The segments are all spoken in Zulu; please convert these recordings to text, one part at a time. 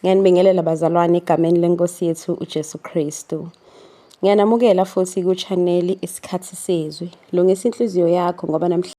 Ngiyanibingelela bazalwane egameni lenkosi yethu uJesu Kristu. Ngiyanamukela futhi ku-channel Isikhathi Sezwi. Lungisa inhliziyo yakho ngoba namhlanje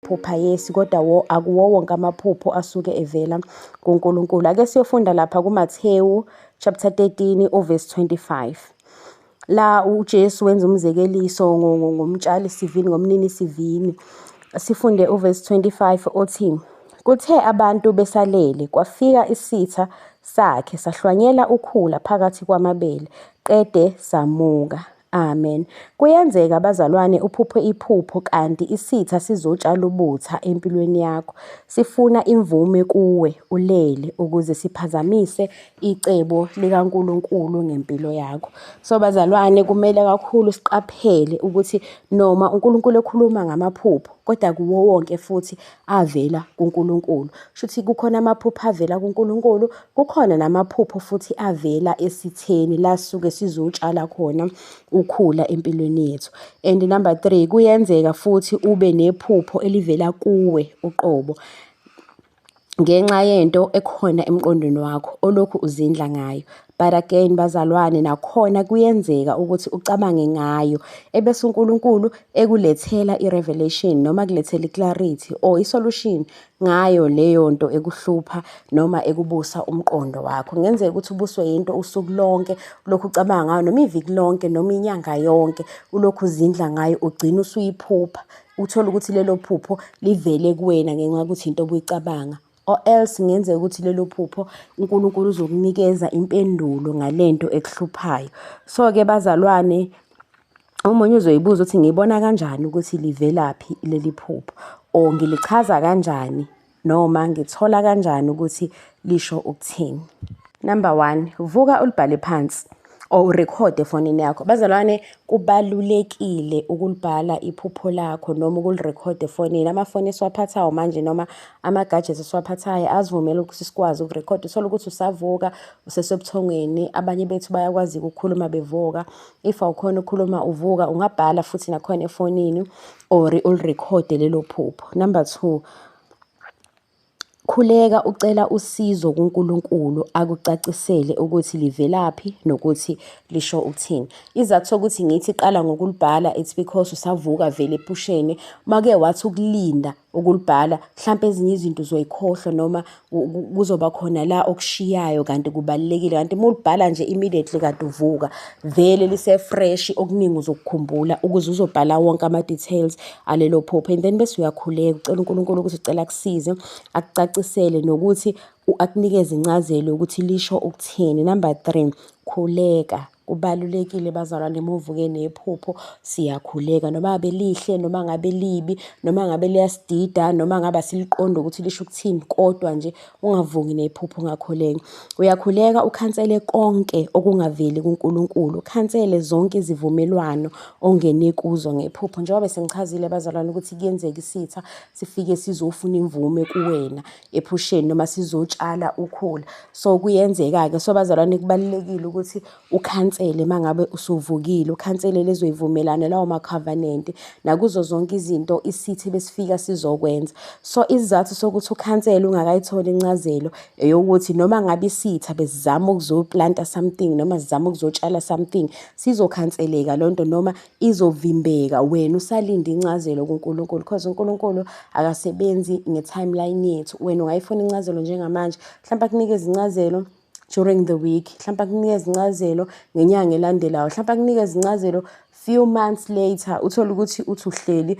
phupha yesi kodwa wo akuwo wonke amaphupho asuke evela kuNkulunkulu. Ake siyofunda lapha kuMathewu chapter 13 uverse 25. La uJesu wenza umzekeliso ngomtshali sivini ngomnini sivini. Sifunde uverse 25 othi kuthe abantu besalele kwafika isitha sakhe sahlwanyela ukhula phakathi kwamabele qede samuka. Amen. Kuyenzeka bazalwane uphuphe iphupho kanti isitha sizotshala ubutha empilweni yakho. Sifuna imvume kuwe ulele ukuze siphazamise icebo likaNkulunkulu ngempilo yakho. So bazalwane kumele kakhulu siqaphele ukuthi noma uNkulunkulu ekhuluma ngamaphupho kodwa kuwo wonke futhi avela kuNkulunkulu. Shuthi kukhona amaphupho avela kuNkulunkulu, kukhona namaphupho futhi avela esitheni la suke sizotshala khona ukhula empilweni yethu. And number 3 kuyenzeka futhi ube nephupho elivela kuwe uqobo ngenxa yento ekhona emqondweni wakho olokhu uzindla ngayo. But again bazalwane nakhona kuyenzeka ukuthi ucabange ngayo ebese uNkulunkulu ekulethela i-revelation noma akulethela i-clarity or i-solution ngayo leyo nto ekuhlupha noma ekubusa umqondo wakho. Kungenzeka ukuthi ubuswe yinto usuku lonke ulokhu ucabanga ngayo noma iviki lonke noma inyanga yonke ulokhu uzindla ngayo ugcina usuyiphupha. Uthole ukuthi lelo phupho livele kuwena ngenxa yokuthi into obuyicabanga. Or else kungenzeka ukuthi lelo phupho uNkulunkulu uzokunikeza impendulo ngalento ekuhluphayo. So-ke bazalwane omunye uzoyibuza ukuthi ngibona kanjani ukuthi livelaphi leli phupho or ngilichaza kanjani noma ngithola kanjani ukuthi lisho ukuthini. Number 1, vuka ulibhale phansi or urekhode efonini yakho. Bazalwane kubalulekile ukulibhala iphupho lakho noma ukulirekhoda efonini. Amafoni esiwaphathayo manje noma ama-gadgets esiwaphathayo asivumela ukuthi sikwazi ukurekhoda. Uthole ukuthi usavuka usesebuthongweni, abanye bethu bayakwazi ukukhuluma bevuka. If awukhona ukukhuluma uvuka ungabhala futhi nakhona efonini or ulirekhode lelo phupho. Number 2, khuleka ucela usizo kuNkulunkulu akucacisele ukuthi livelaphi nokuthi lisho ukuthini. Isizathu sokuthi ngithi qala ngokulibhala it's because usavuka vele ephusheni. Make wathi ukulinda ukulibhala mhlampe ezinye izinto uzoyikhohlwa noma kuzoba khona la okushiyayo kanti kubalulekile. Kanti uma ulibhala nje immediately kade uvuka vele lise-fresh okuningi uzokukhumbula ukuze uzobhala wonke ama-details alelo phupho. And then bese uyakhuleka ucela uNkulunkulu ukuthi ucela akusize akucacisele nokuthi akunikeze incazelo yokuthi lisho ukuthini. Number 3, khuleka. Kubalulekile bazalwane, uma uvuke nephupho siyakhuleka, noma ngabe lihle, noma ngabe libi, noma ngabe liyasidida, noma ngabe asiliqondi ukuthi lisho ukuthini, kodwa nje ungavuki nephupho ungakhuleki. Uyakhuleka ukhansele konke okungaveli kuNkulunkulu, ukhansele zonke izivumelwano ongene kuzo ngephupho. Njengoba sengichazile bazalwane ukuthi kuyenzeka isitha sifike sizofuna imvume kuwena ephusheni noma sizotshala ukhula. So kuyenzeka-ke. So bazalwane, kubalulekile ukuthi ukhansele uma ngabe usuvukile, ukhansele lezo yivumelano, lawo ma-covenant, nakuzo zonke izinto isithi besifika sizokwenza. So isizathu sokuthi ukhansele ungakayitholi incazelo eyokuthi noma ngabe isitha besizama ukuzoplanta something noma sizama ukuzotshala something, sizokhanseleka loo nto noma izovimbeka wena usalinde incazelo kuNkulunkulu, because uNkulunkulu akasebenzi nge-timeline yethu. Wena ungayifuna incazelo njengamanje, mhlawumbe akunikeze incazelo during the week, mhlawumbe akunikeze incazelo ngenyanga elandelayo, mhlawumbe akunikeze incazelo few months later, uthole ukuthi uthi uhleli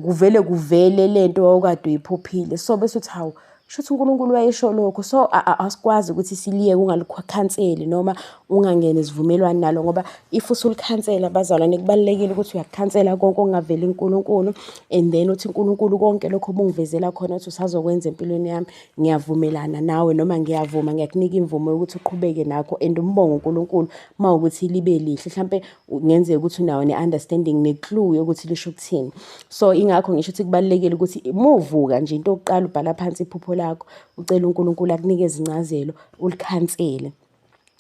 kuvele kuvele lento owawukade uyiphuphile. So bese uthi, hawu, shuthi uNkulunkulu wayesho lokho. So asikwazi ukuthi siliyeke ungalikhanseli noma ungangeni esivumelwano nalo, ngoba if usulikhansela bazalwane, kubalulekile ukuthi uyakukhansela konke okungaveli uNkulunkulu, and then uthi, uNkulunkulu, konke lokho obungivezela khona ukuthi usazokwenza empilweni yami, ngiyavumelana nawe, noma ngiyavuma, ngiyakunika imvumo yokuthi uqhubeke nakho, and umbonge uNkulunkulu uma ukuthi libe lihle. Mhlampe kungenzeka ukuthi unawo ne-understanding ne-clue yokuthi lisho ukuthini. So ingakho ngisho ukuthi kubalulekile ukuthi uma uvuka nje, into yokuqala ubhala phansi iphupho lakho, ucele uNkulunkulu akunikeze incazelo, ulikhansele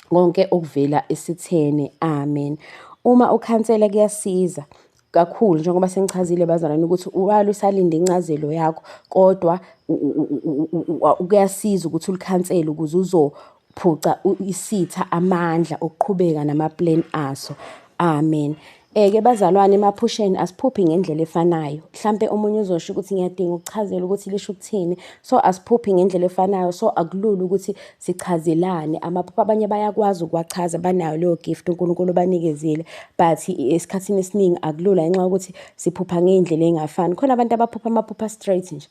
konke okuvela esitheni. Amen. Uma ukhansela kuyasiza kakhulu, njengoba sengichazile bazalwane ukuthi while usalinde incazelo yakho, kodwa kuyasiza ukuthi ulikhansele ukuze uzophuca isitha amandla okuqhubeka nama-plan aso. Amen. Ke bazalwane, emaphusheni asiphuphi ngendlela efanayo. Mhlampe omunye uzosho ukuthi ngiyadinga ukuchazela ukuthi lisho ukuthini. So asiphuphi ngendlela efanayo, so akulula ukuthi sichazelane amaphupho. Abanye bayakwazi ukuwachaza, banayo leyo gift uNkulunkulu banikezile, but esikhathini esiningi akulula ngenxa yokuthi siphupha ngey'ndlela ey'ngafani. Khona abantu abaphupha amaphupho straight nje,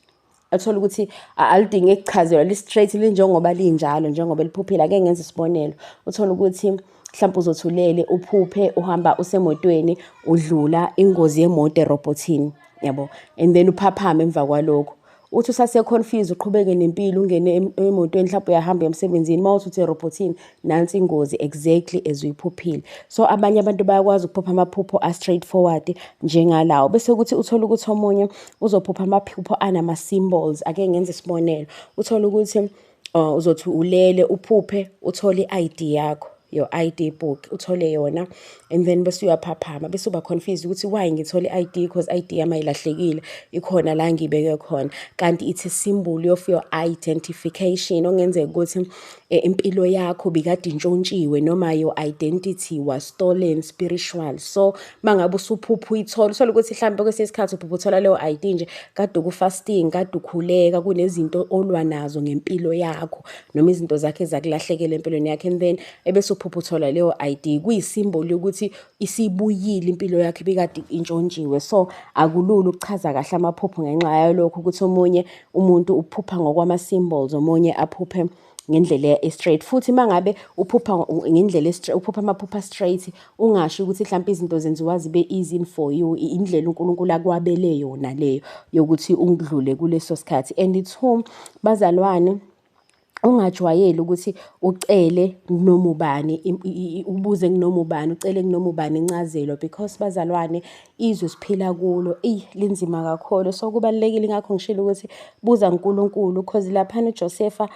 athola ukuthi alidingi ukuchazelwa, li-straight linjengoba linjalo, njengoba liphuphile. Ake ngenze isibonelo, uthole ukuthi mhlawumbe uzothi ulele uphuphe uhamba usemotweni, udlula ingozi yemoto erobhothini, yabo, and then uphaphame. Emva kwalokho uthi usase-confused, uqhubeke nempilo, ungene emotweni, mhlawumbe uyahamba emsebenzini, uma uthi uthi erobhothini, nansi ingozi exactly as uyiphuphile. So abanye abantu bayakwazi ukuphupha amaphupho a-straight forward njengalawo, bese kuthi uthole ukuthi omunye uzophupha amaphupho anama-symbols. Ake ngenze isibonelo, uthole ukuthi uzothi ulele uphuphe uthole i-ID yakho, your ID book, uthole yona, and then bese uyaphaphama, bese uba confused ukuthi why ngithole i-ID, because ID yami ayilahlekile, ikhona la ngibeke khona, kanti it's a symbol of your identification. Okungenzeka ukuthi impilo yakho bikade intshontshiwe noma your identity was stolen spiritual. So mangabe usuphupha uyithola, uthole ukuthi mhlawumbe kwesinye isikhathi uphupha uthola leyo ID nje kade uku-fasting, kade ukhuleka, kunezinto olwa nazo ngempilo yakho noma izinto zakhe ezakulahlekela empilweni yakho, and then ebese uphupha uthola leyo ID, kuyisimboli yokuthi isibuyile impilo yakho ebikade intshontshiwe. So akulula ukuchaza kahle amaphupho ngenxa yalokho, ukuthi omunye umuntu uphupha ngokwama-symbols, omunye aphuphe ngendlela e-straight. Futhi uma ngabe uphupha ngendlela uphupha amaphupha straight, ungasho ukuthi mhlawumpe izinto zenziwa zibe easy for you. Indlela uNkulunkulu akwabele yona leyo yokuthi ungidlule kuleso sikhathi. And two, bazalwane, ungajwayeli ukuthi ucele kunoma ubani, ubuze kunoma ubani, ucele kunoma ubani incazelo, because bazalwane, izwe siphila kulo eyi linzima kakhulu. So kubalulekile, ingakho ngishilo ukuthi buza uNkulunkulu, cause laphana uJosepha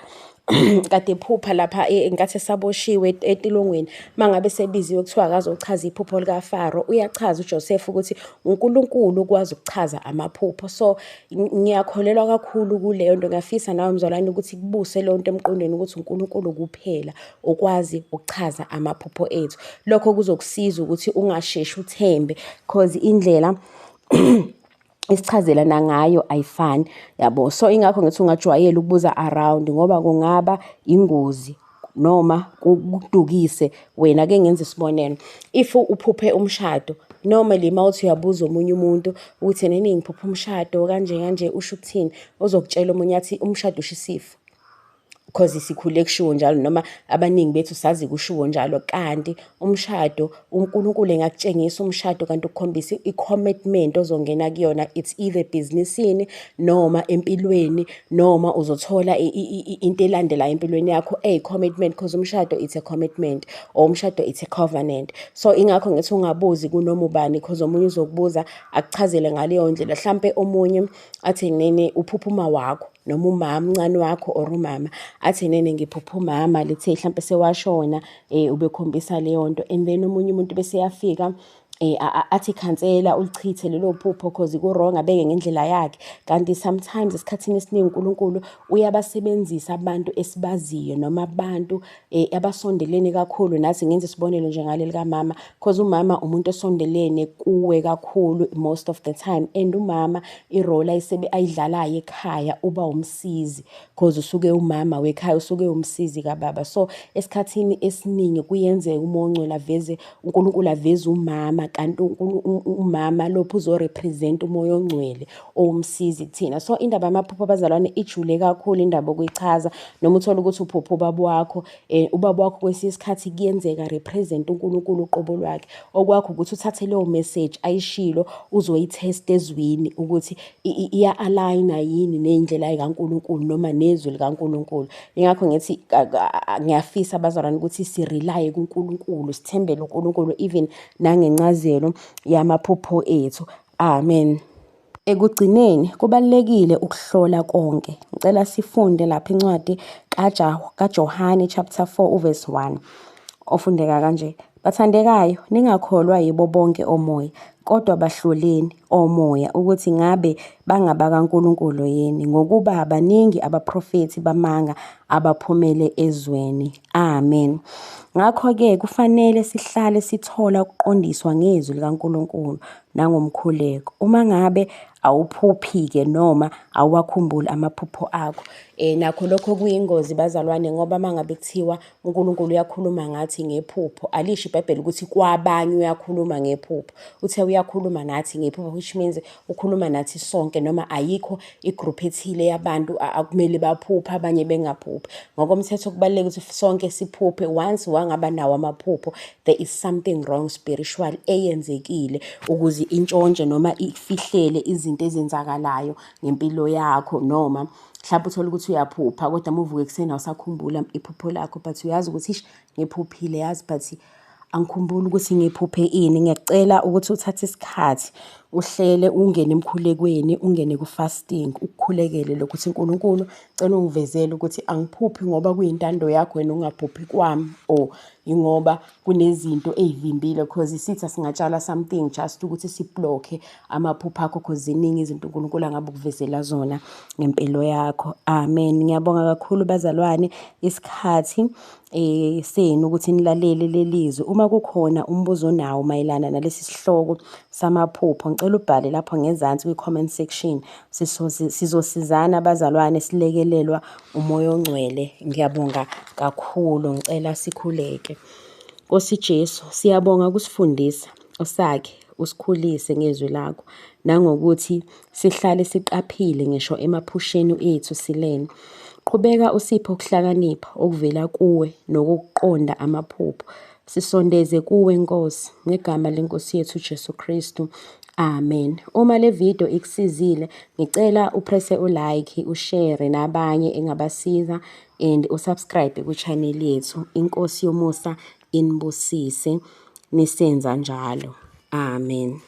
kade ephupha lapha ngenkathi esaboshiwe etilongweni, mangabe sebiziwe kuthiwa akazochaza iphupho likaFaro, uyachaza uJoseph ukuthi uNkulunkulu ukwazi ukuchaza amaphupho. So ngiyakholelwa kakhulu kuleyo nto. Ngiyafisa nawe mzalwane ukuthi kubuse leyo nto emqondweni ukuthi uNkulunkulu kuphela okwazi ukuchaza amaphupho ethu. Lokho kuzokusiza ukuthi ungasheshi uthembe, cause indlela isichazelana ngayo ayifani, yabo. So ingakho ngithi ungajwayeli ukubuza around, ngoba kungaba ingozi noma kudukise wena. Ake ngenze isibonelo, if uphuphe umshado, normally uma uthi uyabuza omunye umuntu ukuthi nini ngiphuphe umshado kanje kanje, usho ukuthini, uzokutshela omunye athi umshado usho isifo. Cause sikhule kushiwo njalo noma abaningi bethu sazi kushiwo njalo, kanti umshado uNkulunkulu engakutshengisa umshado kanti ukukhombisa i-commitment ozongena kuyona. It's either ebhizinisini noma empilweni noma uzothola into elandelayo empilweni yakho eyi-commitment, cause umshado it's a commitment or umshado it's a covenant. So ingakho ngithi ungabuzi kunoma ubani, cause omunye uzokubuza akuchazele ngaleyo ndlela, hlampe omunye athi nene uphupha uma wakho noma umama umncane wakho or umama athi nene ngiphupha umama, lethe hlampe sewashona, ubekhombisa leyo nto, and then omunye umuntu bese yafika athi khansela ulichithe lelo phupho cause ku-wrong, abeke ngendlela yakhe. Kanti sometimes esikhathini esiningi uNkulunkulu uyabasebenzisa abantu esibaziyo noma abantu abasondelene kakhulu nathi. Ngenza isibonelo nje ngaleli kamama, cause umama umuntu osondelene kuwe kakhulu most of the time, and umama i-role ayidlalayo ekhaya uba umsizi, cause usuke umama wekhaya, usuke umsizi kababa. So esikhathini esiningi kuyenzeka uMoya oNgcwele aveze, uNkulunkulu aveze umama, kanti umama lophu uzo-represent uMoya oNgcwele owumsizi kuthina. So indaba yamaphupho, abazalwane, ijule kakhulu indaba okuyichaza, noma uthole ukuthi uphupha ubaba wakho, ubaba wakho kwesinye isikhathi kuyenzeka represent uNkulunkulu uqobo lwakhe. Okwakho ukuthi uthathe leyo message ayishilo uzoyi-test ezwini ukuthi iya-align-a yini ney'ndlela y'kaNkulunkulu noma nezwi likaNkulunkulu. Ingakho ngithi ngiyafisa, abazalwane, ukuthi si-rely-e kuNkulunkulu, sithembele uNkulunkulu even nangencazelo yamaphupho ethu. Amen. Ekugcineni kubalulekile ukuhlola konke. Ngicela sifunde lapha incwadi kaJohane chapter 4 uverse 1 ofundeka kanje: Bathandekayo, ningakholwa yibo bonke omoya, kodwa bahloleni omoya ukuthi ngabe bangabakaNkulunkulu yini, ngokuba baningi abaprofethi bamanga abaphumele ezweni. Amen. Ngakho-ke kufanele sihlale sithola ukuqondiswa ngezwi likaNkulunkulu nangomkhuleko. Uma ngabe awuphuphi-ke noma awuwakhumbuli amaphupho akho, nakho lokho kuyingozi, bazalwane, ngoba uma ngabe kuthiwa uNkulunkulu uyakhuluma ngathi ngephupho, alisho iBhayibheli ukuthi kwabanye uyakhuluma ngephupho. Uthe uyakhuluma nathi ngephupho, which means ukhuluma nathi sonke, noma ayikho i-group ethile yabantu akumele baphuphe abanye bengaphuphi. Ngokomthetho kubaluleke ukuthi sonke siphuphe. Once wangaba nawo amaphupho, there is something wrong spiritual eyenzekile ukuze intshontshe noma ifihlele izinto ezenzakalayo ngempilo yakho. Noma mhlawumbe uthole ukuthi uyaphupha kodwa uma uvuka ekuseni awusakhumbula iphupho lakho, but uyazi ukuthi ish, ngiphuphile yazi, but angikhumbuli ukuthi ngiphuphe ini. Ngiyakucela ukuthi uthathe isikhathi uhlele, ungene emkhulekweni, ungene ku-fasting, ukukhulekele lokhu ukuthi uNkulunkulu, cela ungivezele ukuthi angiphuphi ngoba kuyintando yakho wena ungaphuphi kwami or ingoba kunezinto ey'vimbile, cause isitha singatshala something just ukuthi si-block-e amaphupho akho, cause ziningi izinto uNkulunkulu angabe ukuvezela zona ngempilo yakho. Amen. Ngiyabonga kakhulu, bazalwane, isikhathi senu ukuthi nilalele lelizwi. Uma kukhona umbuzo onawo mayelana nalesi sihloko samaphupho, ngicela ubhale lapho ngezansi kwi-comment section. Sizosizana, bazalwane, silekelelwa uMoya oNgcwele. Ngiyabonga kakhulu, ngicela sikhuleke. Nkosi Jesu, siyabonga ukusifundisa, usakhe, usikhulise ngezwi lakho nangokuthi sihlale siqaphile ngisho emaphusheni ethu silene. Qhubeka usiphe ukuhlakanipha okuvela kuwe nokuqonda amaphupho. Sisondeze kuwe, Nkosi, ngegama lenkosi yethu Jesu Kristu. Amen. Uma le video ikusizile, ngicela u-press-e u-like, u-share nabanye engabasiza and u-subscribe ku-channel yethu. Inkosi yomusa inibusise nisenza njalo. Amen.